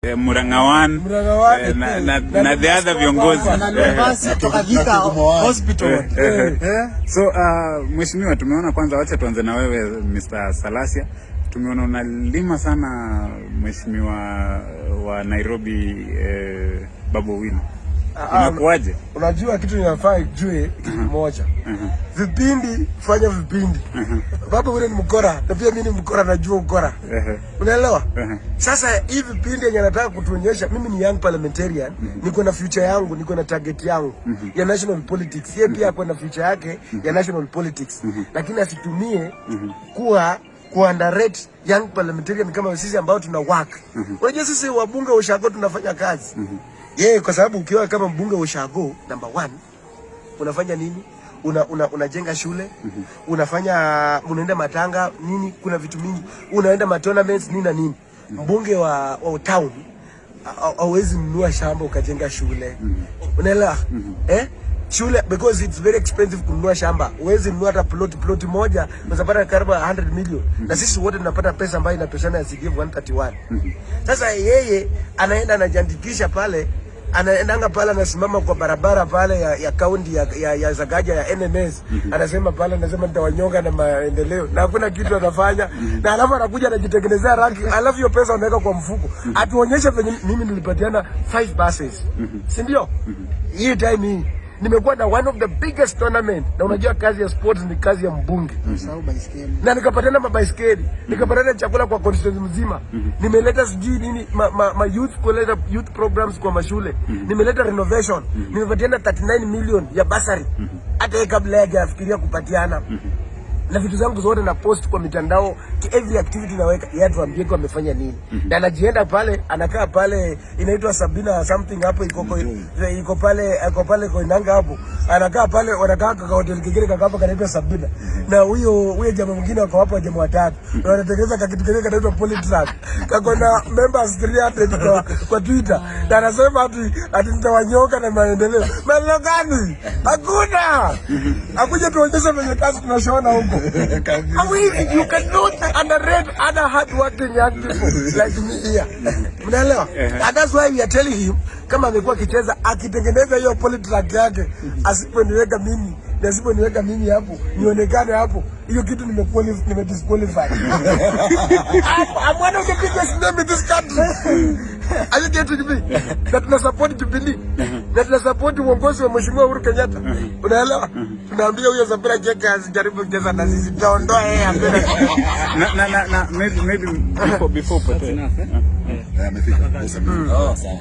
Murang'a One, Murang'a One. na the other viongozi. Na kutoka Thika Hospital. So mheshimiwa, tumeona kwanza, wacha tuanze na wewe Mr. Salasya. Tumeona unalima sana mheshimiwa wa Nairobi, Babu Owino. Inakuwaje? Unajua kitu ninafaa ijue kitu kimoja. Vipindi, fanya vipindi. Baba ule ni mkora na pia mimi ni mkora, najua ukora. Unaelewa? Sasa hii vipindi yenye anataka kutuonyesha, mimi ni young parliamentarian, niko na future yangu, niko na target yangu ya national politics. Yeye pia ako na future yake ya national politics. Lakini asitumie kuwa ku underrate young parliamentarian kama sisi ambao tuna work. Unajua sisi wabunge wa ushago tunafanya kazi. Yeye kwa sababu ukiwa kama mbunge wa ushago number one, unafanya nini? Unajenga shule, unafanya, unaenda matanga nini, kuna vitu mingi, unaenda ma tournaments nini na nini. Mbunge wa town hauwezi nunua shamba ukajenga shule. Unaelewa? Eh? Shule, because it's very expensive kununua shamba. Huwezi nunua hata plot moja unapata karibu 100 million. Na sisi wote tunapata pesa ambayo inatoshana ya CDF 131. Sasa yeye anaenda anajiandikisha pale, anaendanga pale, anasimama kwa barabara pale ya kaunti ya Sakaja ya NMS. Anasema pale, anasema nitawanyonga na maendeleo, na hakuna kitu anafanya. Na alafu anakuja anajitengenezea rank, alafu hiyo pesa anaweka kwa mfuko. Atuonyeshe venye mimi nilipatiana five buses, si ndio? Hii time hii nimekuwa na one of the biggest tournament, na unajua kazi ya sports ni kazi ya mbunge. Sahau baiskeli. Na nikapatana mabaiskeli, nikapatana chakula kwa constituency mzima, nimeleta sijui nini ma youth, kuleta youth programs kwa mashule, nimeleta renovation, nimepatiana 39 million ya bursary, hata yeye kabla yake afikiria kupatiana. Na vitu zangu zote na post kwa mitandao, every activity naweka, yeye atuambie kwa amefanya nini. Na anajienda pale, anakaa pale inaitwa Sabina something hapo, iko pale Koinange hapo, anakaa pale, wanakaa kwa hotel kingine kaka hapo kanaitwa Sabina. Na huyo jamaa mwingine wako hapo, jamaa watatu, na wanatengeneza kitu kingine kanaitwa Polytrack, kako na members 300 kwa Twitter, na anasema ati nitawanyonga na maendeleo. Maendeleo gani? Hakuna. Akuja tuonyeshe venye kazi tunashona huko. You cannot underrate other hardworking young people like me here. Mnaelewa? And that's why we are telling him, kama amekuwa akicheza akitengeneza hiyo polytrack yake, asiponiweka mimi na asiponiweka mimi hapo nionekane hapo, hiyo kitu nime disqualify. I'm one of the biggest name in this country. Are you getting me? Na tuna support Jubilee. Na tuna support uongozi wa Mheshimiwa Uhuru Kenyatta. Unaelewa? Tunaambia huyo Sabina Chege asijaribu kucheza na sisi. Tutaondoa yeye mbele. Na maybe before upotee. Amefika. Oh, sawa.